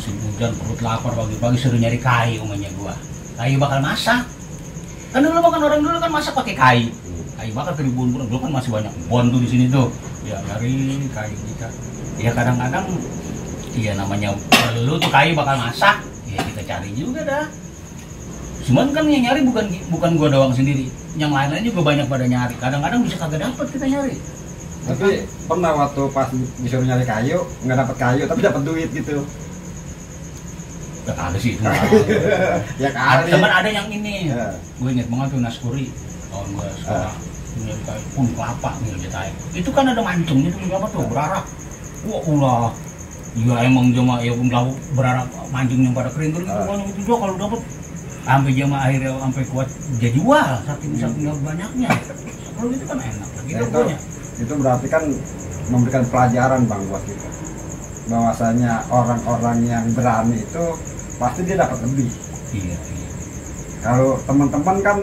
musim hujan perut lapar pagi-pagi suruh nyari kayu umumnya gua. Kayu bakal masak. Kan dulu makan orang dulu kan masak pakai kayu. Kayu bakal keribuan pun dulu kan masih banyak kebun tuh di sini tuh. Ya nyari kayu kita. Ya kadang-kadang iya namanya lu tuh kayu bakal masak, ya kita cari juga dah. Cuman kan yang nyari bukan gua doang sendiri, yang lain-lain juga banyak pada nyari. Kadang-kadang bisa kagak dapet kita nyari. Tapi pernah waktu pas disuruh nyari kayu nggak dapat kayu tapi dapat duit gitu. Gak ada sih itu. Ya kali. Teman ada yang ini. Ya. Gue inget banget tuh Naskuri tahun gue sekolah. Nyari kayu pun kelapa nih jatah. Itu kan ada mancungnya tuh apa tuh berarak. Wah ulah. Iya emang cuma ya pun berarak mancung yang pada kering gitu banyak itu juga kalau dapat. Sampai jama akhirnya sampai kuat jadi jual saking banyaknya. Kalau itu kan enak gitu punya. Itu berarti kan memberikan pelajaran Bang buat kita. Bahwasanya orang-orang yang berani itu pasti dia dapat lebih. Iya. Kalau teman-teman kan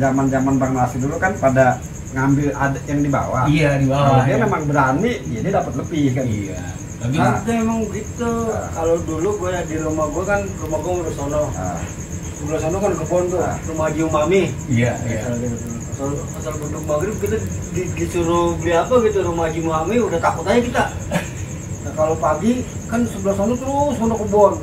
zaman-zaman Bang Nasi dulu kan pada ngambil ada yang di bawah. Iya di bawah. Kalau dia memang berani, ya dia dapat lebih kan. Iya. Tapi itu emang gitu. Kalau dulu gue di rumah gue kan rumah gue udah sono. Sebelah sono kan kebun tuh, rumah Haji Umami. Iya. Asal beduk maghrib kita disuruh beli apa gitu rumah Haji Umami udah takut aja kita. Nah kalau pagi kan sebelah sono terus sono kebun.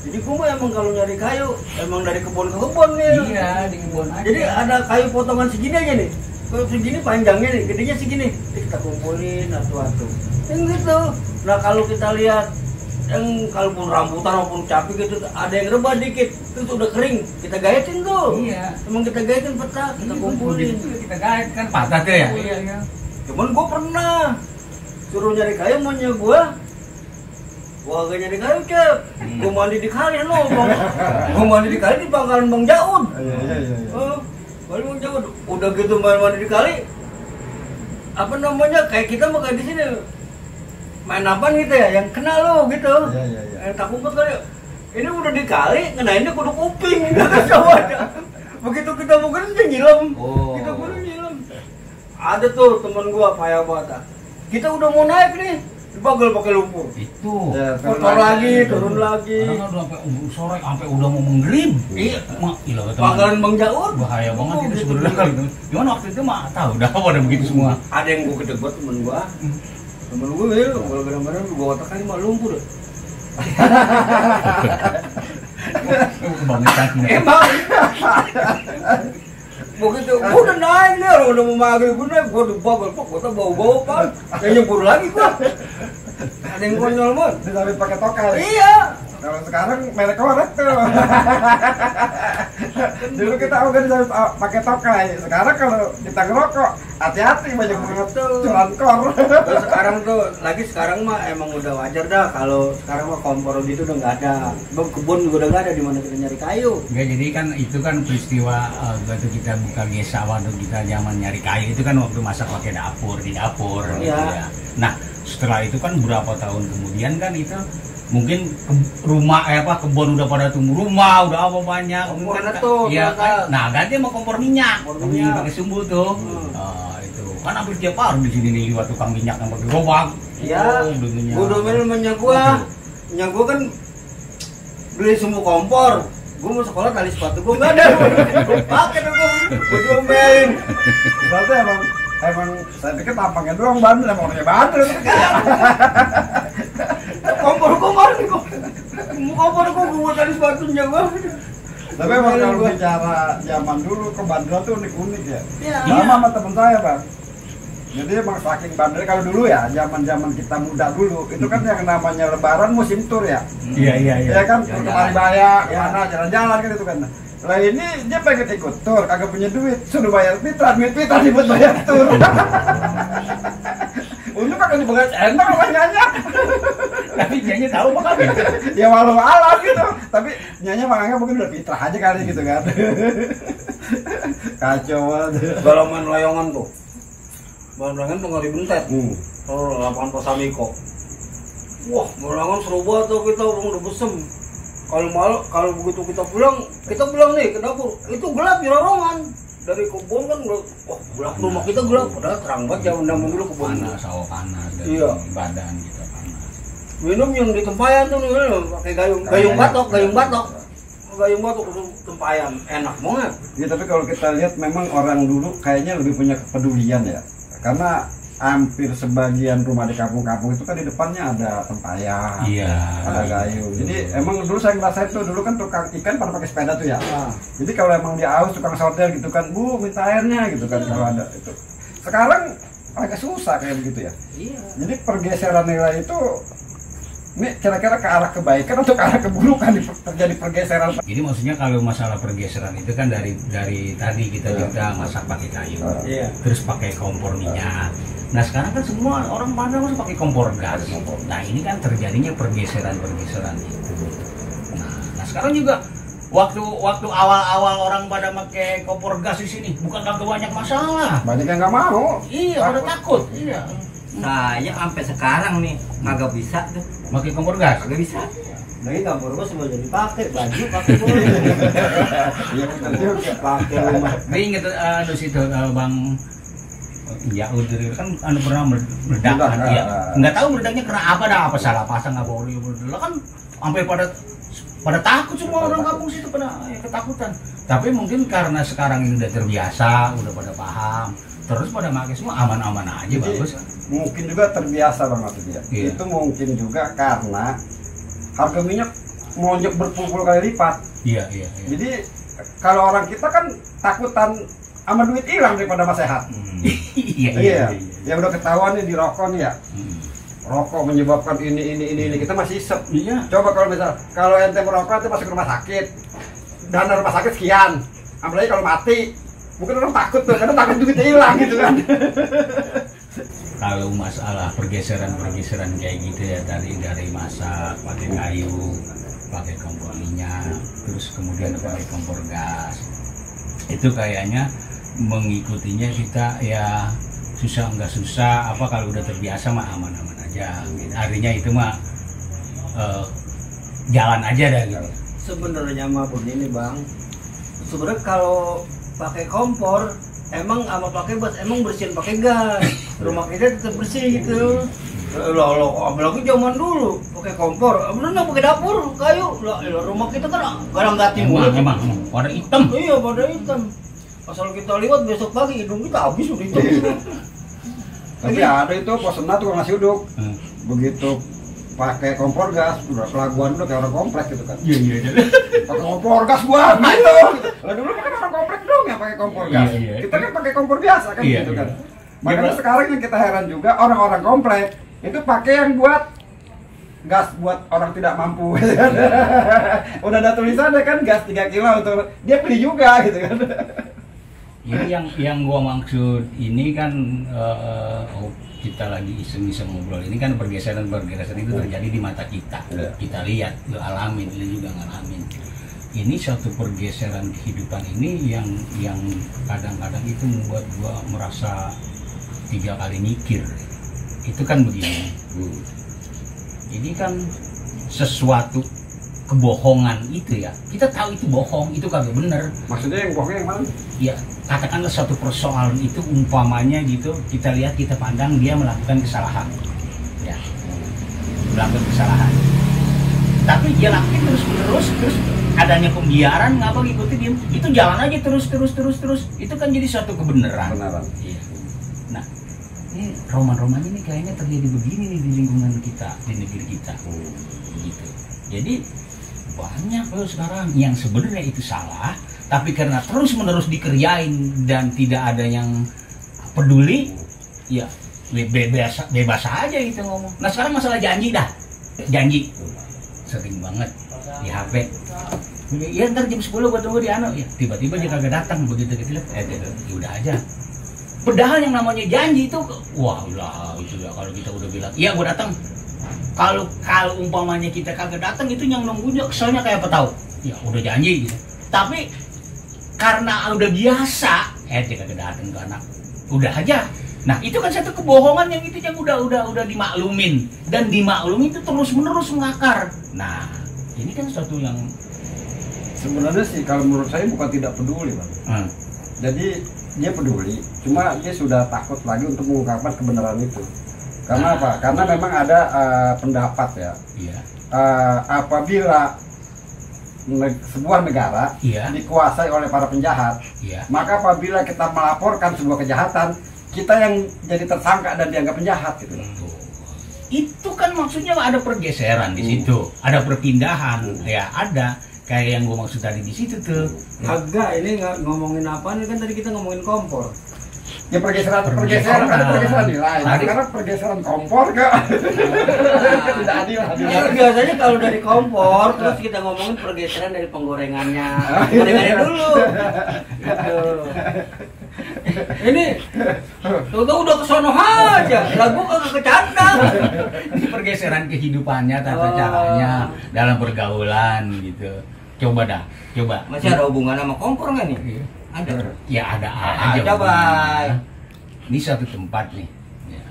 Jadi gue mah emang kalau nyari kayu emang dari kebun ke kebun nih. Iya di kebun aja. Jadi ada kayu potongan segini aja nih. Kalau segini panjangnya nih, gedenya segini. Kita kumpulin atu-atu. Yang gitu. Nah kalau kita lihat yang kalaupun rambutan maupun capi gitu ada yang rebah dikit itu udah kering kita gaetin tuh. Iya. Emang kita gaetin peta kita kumpulin. Kita gaet kan patah tuh ya. Iya. Cuman gue pernah suruh nyari kayu maunya gue gak nyari kayu cep. Gue mandi di kali lo bang. Gue mandi di kali di Pangkalan Bang Jaun. Iya. Bang Jaun udah gitu mandi di kali apa namanya kayak kita mah kayak di sini main apa gitu ya yang kena lo gitu. Iya. Tak kumpul kali ini udah dikali ngenainnya kudu kuping coba begitu kita mungkin dia nyilam. Kita kudu nyilam ada tuh temen gua payah banget kita udah mau naik nih dibagel pakai lumpur Itu kotor lagi turun lagi karena udah sampai sore sampai udah mau menggerim. Iya Gila Pangkalan Bang Jaun bahaya banget itu sebenarnya kalau itu. Gimana waktu itu mah tahu udah pada begitu semua. ada yang gua gede buat temen gua ya kalau kadang-kadang gua otaknya mah lumpur Kebangetan. emang begitu gua udah naik nih udah mau maghrib gua naik gua dibabel kok gua bau-bau kan yang nyempur lagi gua ada yang konyol banget Sampai pakai tokai. iya Kalau sekarang merek korek tuh. Dulu kita udah bisa pakai tokai. Sekarang kalau kita ngerokok, hati-hati banyak banget cuankor. terus sekarang mah emang udah wajar dah kalau sekarang mah kompor gitu udah nggak ada kebun juga udah nggak ada di mana kita nyari kayu. Enggak, jadi kan itu kan peristiwa waktu kita buka desa waktu kita zaman nyari kayu itu kan waktu masak pakai dapur di dapur gitu ya. Nah setelah itu kan berapa tahun kemudian kan itu mungkin rumah kebun udah pada tumbuh rumah udah apa banyak kompor kan, tuh ya kan. Nah ganti sama kompor minyak pakai sumbu tuh. Itu kan hampir tiap hari di sini nih lihat tukang minyak yang pakai gerobak. Iya gua domelin minyak gua kan beli sumbu kompor gua mau sekolah tali sepatu gua nggak ada gua pakai tuh gua domelin Berarti emang saya pikir tampangnya doang bandel, emang orangnya bandel. kompor gua tali sepatunya gua. Tapi emang kalau bicara zaman dulu kebandelan tuh unik-unik ya. Iya. Sama temen saya Bang. Jadi emang saking bandel kalau dulu ya, zaman kita muda dulu itu kan yang namanya lebaran musim tur ya. Iya. Ya kan ke Maribaya, mana jalan-jalan kan itu kan. Lah ini dia pengen ikut tur, kagak punya duit, suruh bayar pita dibuat bayar tur. Untuk kagak dibayar enak apa nyanyi. Tapi nyanyi tahu apa kan? Ya walau alam gitu, tapi nyanyi makanya mungkin udah fitrah aja kali gitu kan. Kacau banget. Kalau main layongan tuh kali bentet. Lapangan Pasamiko. Wah, layongan seru banget tuh kita udah besem. Kalau begitu kita pulang nih ke dapur, itu gelap di rorongan. Dari kebun kan gelap rumah kita gelap, padahal terang banget zaman dulu kebun. Panas, sawah panas dari badan kita panas. minum yang di tempayan tuh nih, pakai gayung batok untuk tempayan, enak banget. Ya tapi kalau kita lihat memang orang dulu kayaknya lebih punya kepedulian ya, karena hampir sebagian rumah di kampung-kampung itu kan di depannya ada tempayan, Iya. ada gayung. Jadi emang dulu saya ngerasain tuh, dulu kan tukang ikan pada pakai sepeda tuh ya. Jadi kalau emang dia haus tukang sortir gitu kan, Bu minta airnya gitu kan kalau ada itu. Sekarang agak susah kayak begitu ya. Iya. Jadi pergeseran nilai itu ini kira-kira ke arah kebaikan atau ke arah keburukan terjadi pergeseran. Jadi maksudnya kalau masalah pergeseran itu kan dari tadi kita juga masak pakai kayu, Iya. terus pakai kompor minyak. Nah sekarang kan semua orang pada masih pakai kompor gas. Nah ini kan terjadinya pergeseran itu. Nah sekarang juga waktu awal orang pada pakai kompor gas di sini bukan kagak banyak masalah. Banyak yang nggak mau. Iya, pada takut. Iya. Saya sampai sekarang nih kagak bisa tuh, Pakai kompor gas. kagak bisa. Lagi kampur gua semua jadi pakai baju pakai boleh. Iya benar juga. Pakai rumah. Tapi inget situ Bang Yaud kan pernah meledak kan ya. Nggak tahu meledaknya karena apa salah pasang apa ori kan sampai pada takut semua orang kampung situ pada ketakutan. Tapi mungkin karena sekarang ini udah terbiasa, udah pada paham, terus pada pakai semua aman-aman aja. Jadi, bagus. mungkin juga terbiasa Bang Maksudnya. Iya. Itu mungkin juga karena harga minyak melonjak berpuluh-puluh kali lipat. Iya. Jadi kalau orang kita kan takutan sama duit hilang daripada mas sehat. Iya. Ya udah ketahuan nih di rokok nih ya. Rokok menyebabkan ini kita masih isep. Iya. Coba kalau ente merokok ente masuk ke rumah sakit. Dana rumah sakit sekian. Apalagi kalau mati. Mungkin orang takut tuh, karena takut duitnya hilang gitu kan. Kalau masalah pergeseran kayak gitu ya dari masak pakai kayu, pakai kompor minyak, terus kemudian pakai kompor gas, itu kayaknya mengikutinya kita ya susah nggak susah, apa kalau udah terbiasa mah aman-aman aja. Artinya itu mah jalan aja dah gitu. Sebenarnya mah begini Bang, sebenarnya kalau pakai kompor emang sama pakai gas emang bersihin pakai gas, rumah kita tetap bersih gitu. Loh, apalagi zaman dulu pakai kompor, bener pakai dapur kayu. Lah, rumah kita kan garang-gating mulu. Emang warna hitam. Iya, pada hitam. Asal kita lewat besok pagi hidung kita habis udah hitam. Tapi ada itu posena tukang nasi uduk. Hmm. Begitu pakai kompor gas, udah kelaguan udah kayak orang komplek gitu kan. Iya. Pakai kompor gas gua gitu. Lah dulu kan orang komplek dong yang pakai kompor gas. Iya. Kita kan pakai kompor biasa kan Iya, gitu kan. iya. Makanya sekarang yang kita heran juga orang-orang komplek itu pakai yang buat gas buat orang tidak mampu. Udah ada tulisannya kan gas 3 kilo untuk dia beli juga gitu kan. Jadi yang gua maksud ini kan kita lagi iseng-iseng ngobrol ini kan pergeseran itu terjadi di mata kita. Iya. Kita lihat, lu alamin, lu juga ngalamin. Ini suatu pergeseran kehidupan ini yang kadang-kadang itu membuat gua merasa 3 kali mikir. Itu kan begini. Ini kan sesuatu kebohongan itu ya. Kita tahu itu bohong, itu kagak bener. Maksudnya yang bohongnya yang mana? Ya, katakanlah suatu persoalan itu umpamanya gitu, kita lihat, kita pandang dia melakukan kesalahan. Ya. Melakukan kesalahan. Tapi dia lakukan terus adanya pembiaran ngapa ngikutin dia. Itu jalan aja terus. Itu kan jadi suatu kebenaran. Kebenaran. Iya. Nah, ini roman-roman ini kayaknya terjadi begini nih di lingkungan kita, di negeri kita. Gitu. Jadi banyak loh sekarang yang sebenarnya itu salah, tapi karena terus-menerus dikerjain dan tidak ada yang peduli, ya bebas aja gitu ngomong. Nah sekarang masalah janji sering banget di HP. Ya ntar jam 10 gua tunggu di ya tiba-tiba dia kagak datang, begitu ya udah aja. Padahal yang namanya janji itu, wah lah itu ya kalau kita udah bilang, iya gua datang. Kalau umpamanya kita kagak datang itu yang nunggunya keselnya kayak apa tahu? Ya udah janji gitu. Tapi karena udah biasa, dia kagak datang ke anak. Udah aja. Nah, itu kan satu kebohongan yang itu yang udah dimaklumin dan dimaklumi itu terus-menerus mengakar. Nah, ini kan suatu yang sebenarnya sih kalau menurut saya bukan tidak peduli, Bang. Jadi dia peduli, cuma dia sudah takut lagi untuk mengungkapkan kebenaran itu. Karena apa? Karena memang ada pendapat ya. Iya. Apabila sebuah negara dikuasai oleh para penjahat, maka apabila kita melaporkan sebuah kejahatan, kita yang jadi tersangka dan dianggap penjahat gitu. Itu kan maksudnya ada pergeseran di situ, ada perpindahan, ya ada kayak yang gue maksud tadi di situ tuh. Agak ini nggak ngomongin apa nih, kan tadi kita ngomongin kompor. Ya pergeseran ada pergeseran nilai. Karena pergeseran kompor ke tidak adil. Ya, biasanya kalau dari kompor terus kita ngomongin pergeseran dari penggorengannya. Gorengannya dulu. Gitu. Ini tuh udah kesono aja. Lagu kagak kecantang. Pergeseran kehidupannya, tata caranya dalam pergaulan gitu. Coba. Masih ada hubungan sama kompor nggak nih? Ada. Ya ada aja. Coba. Ini satu tempat nih. Ya.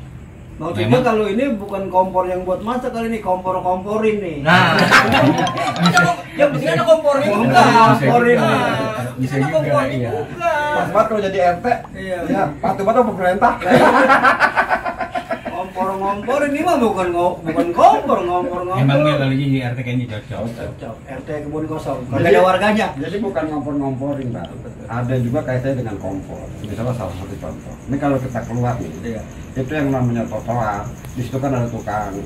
Maksudnya kalau ini bukan kompor yang buat masak, kali ini kompor-komporin nih. Nah. Yang penting ada kompornya juga. Komporin. Bisa Ada juga, kompornya iya. juga. Pas banget kalau jadi RT. Iya. Ya, patuh banget sama pemerintah. Kompor ini mah bukan kompor. Emangnya kalau jadi RT kayaknya cocok. Cocok. RT kebun kosong. Kalau ada warganya. Jadi bukan ngompor-ngomporin, Pak. Ada juga kaitannya dengan kompor. Misalnya salah satu contoh. Ini kalau kita keluar nih, itu yang namanya trotoar. Di situ kan ada tukang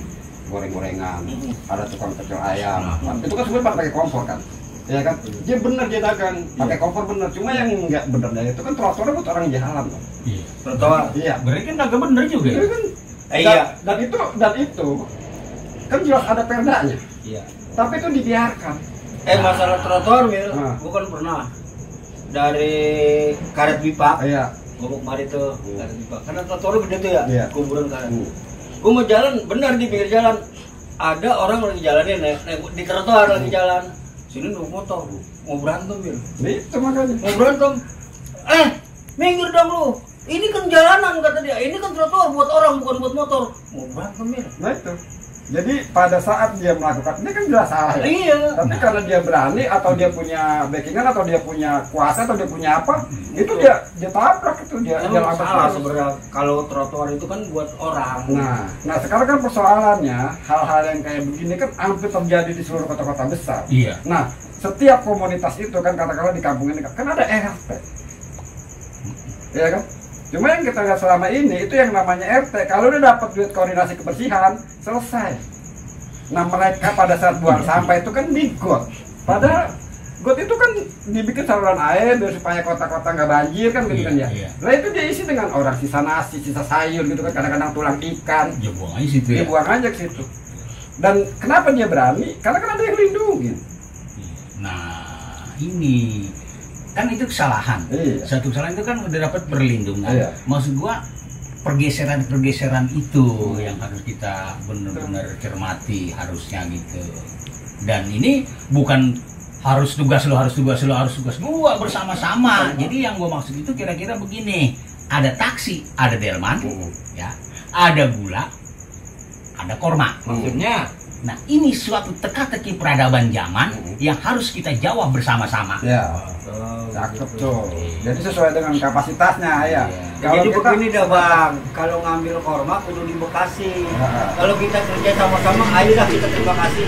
goreng-gorengan, ada tukang pecel ayam. Itu kan sebenarnya pakai kompor kan. Ya kan? Dia benar dia dagang, pakai kompor benar. Cuma yang enggak benernya itu kan trotoarnya buat orang jalan, Pak. Iya. Trotoar. Iya. Berarti kan agak bener juga. Itu kan Iya. Dan itu kan jelas ada perdanya. Iya. Tapi itu dibiarkan. Masalah trotoar, Mil, Nah. bukan pernah dari karet pipa. Iya. Gua kemarin tuh karet pipa. Karena trotoar gede tuh ya, Iya. kuburan karet. Gua mau jalan, benar di pinggir jalan. Ada orang lagi jalannya naik di trotoar lagi jalan. Sini naik motor, mau berantem, Mil. Itu makanya. Mau berantem. Minggir dong lu. Ini kan jalanan kata dia. Ini kan trotoar buat orang, bukan buat motor. Mau berantem, Mil. Nah itu. Jadi pada saat dia melakukan ini kan jelas salah ya. Iya. Tapi karena dia berani atau dia punya backingan atau dia punya kuasa atau dia punya apa, itu dia tabrak itu dia Emang labrak salah terus. sebenarnya kalau trotoar itu kan buat orang. Nah sekarang kan persoalannya hal-hal yang kayak begini kan hampir terjadi di seluruh kota-kota besar. Iya. Nah setiap komunitas itu kan katakanlah di kampung ini kan ada RT, ya kan? Cuma yang kita lihat selama ini itu yang namanya RT. Kalau udah dapat duit koordinasi kebersihan, selesai. Nah mereka pada saat buang sampah itu kan di got. Padahal got itu kan dibikin saluran air biar supaya kota-kota nggak banjir kan gitu kan ya. Iya. Nah itu dia isi dengan orang sisa nasi, sisa sayur gitu kan, kadang-kadang tulang ikan. Ya buang aja situ ya. Dibuang aja ke situ. Dan kenapa dia berani? Karena kan ada yang lindungin. Nah, ini kan itu kesalahan. Iya. Satu kesalahan itu kan udah dapat perlindungan. Iya. Maksud gua pergeseran itu yang harus kita benar-benar cermati harusnya gitu. Dan ini bukan harus tugas lo, harus tugas gua bersama-sama. Jadi yang gua maksud itu kira-kira begini, ada taksi, ada delman, ya, ada gula, ada korma. Maksudnya Nah, ini suatu teka-teki peradaban zaman yang harus kita jawab bersama-sama. Ya, cakep tuh. Jadi sesuai dengan kapasitasnya ya. Jadi begini dah Bang, kalau ngambil korma kudu di Bekasi. Kalau kita kerja sama-sama, ayolah kita terima kasih.